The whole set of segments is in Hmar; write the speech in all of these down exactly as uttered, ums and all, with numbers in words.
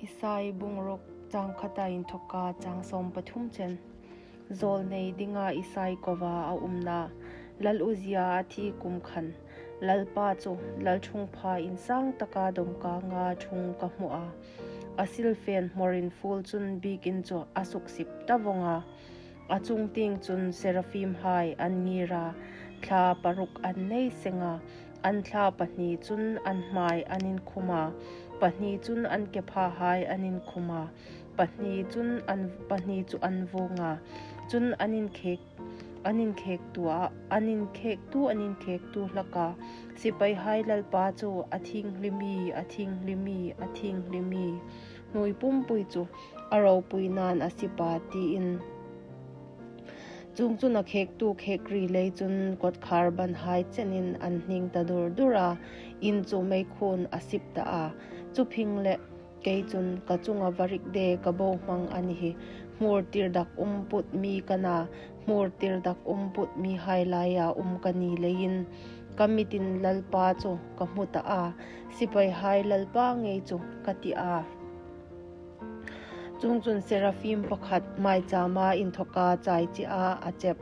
Isai bung ruk chang khata inthawka chang sawm pathum chen. Zawlnei dinga Isai kova a umna. Lal Uzzia a thi kum khan Lalpa chu lalṭhungpha insang taka dawmkanga ṭhung ka hmu a. A silfen hmawr inful chun biek in chu a suksip ta vawng a. A chungtieng chun seraphimhai an ngir a, thla paruk an nei seng a, an thla pahni chun an hmai an inkhum a, pahni chun an kephahai an inkhum a, pahni chun an, pahni chu an vuong a, chun an inkhek, an inkhektu a, an inkhektu, an inkhektu hlak a. Sipaihai Lalpa chu a thienghlim ie, a thienghlim ie, a thienghlim ie. Hnuoi pumpui chu a ropuinain a sip a, tiin. Chuongchun a khektu khek ri lei chun kawtkhar banhai chenin an hning ta dur dur a, in chu meikhuin a sip ta a. Chu phingleh kei chun ka chunga varik de ka bohmang a ni hi. Hmur tirdak um put mi ka na, hmur tirdak um put mihai laia um ka ni leiin, ka mitin Lalpa chu ka hmu ta a, sipaihai Lalpa ngei chu ka ti a. Chuongchun seraphim pakhat maichama inthawka chai chea a chep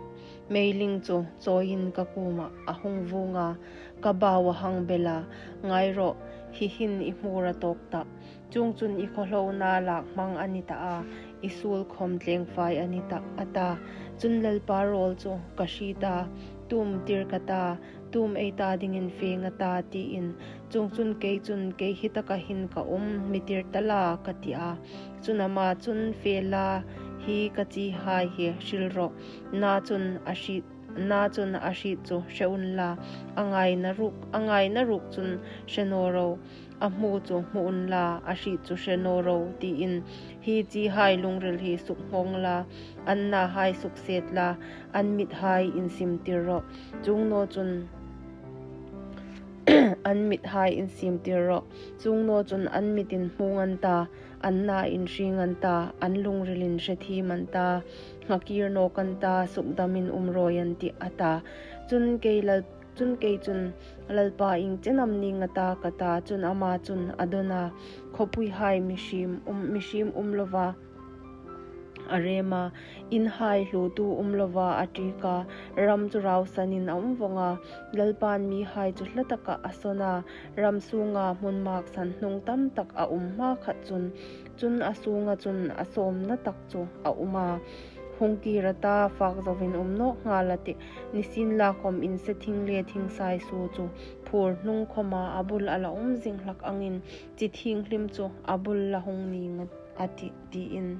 meiling chu chawiin ka kuomah a hung vuong a, ka bau a hang bel a, "Ngai rawh, hi hin i hmur a tawk tah. Chuongchun i khawhlona lak hmang a ni ta a, i suol khawm tlengfai a ni tah," a ta. Chun Lalpa rawl chu ka hriet a, "Tu am tir ka ta, tu am ei ta dingin fe ngat a?" tiin. Chuongchun kei chun, "Kei hi taka hin ka um, mi tir ta la," ka ti a. Chun ama chun, "Fe la, hi ka chihai hi hril rawh, na chun a hriet, na chun a hriet chu hre unla, a ngaina ruk, a ngaina ruk chun hre naw ro, a hmu chu hmu unla, a hriet chu hre naw ro," tiin. "Hi chihai lungril hi sukhnawng la, an nahai sukset la, an mithai insim tir rawh. Chuong naw chun, an mithai insim tir rawh. Chuong naw chun an mitin hmung an ta, an na inhring an ta, an lungrilin hrethiem an ta, nghakir nawk an ta, sukdamin um rawi an tih," a ta. Chun kei Lal, chun kei chun, "Lalpa, ieng chen am ning a ta?" ka ta. Chun ama chun a dawn a, "Khawpuihai mihriem um, mihriem um lova a rem a, inhai hluotu um lova a ṭiek a, ram chu rausanin a um vawng a, Lalpan mihai chu hla taka a sawn a, ram sunga hmun maksan hnung tam tak a um hma khat chun, chun a sunga chun a sawmna tak chu a um a. Hung kir a ta, fak zoin um nawk nghal a tih, nisienlakhawm inse thing le thing saisu chu phur hnung khawma a bul a la um zing hlak angin, chi thienghlim chu a bul la hung ning a tih," tiin.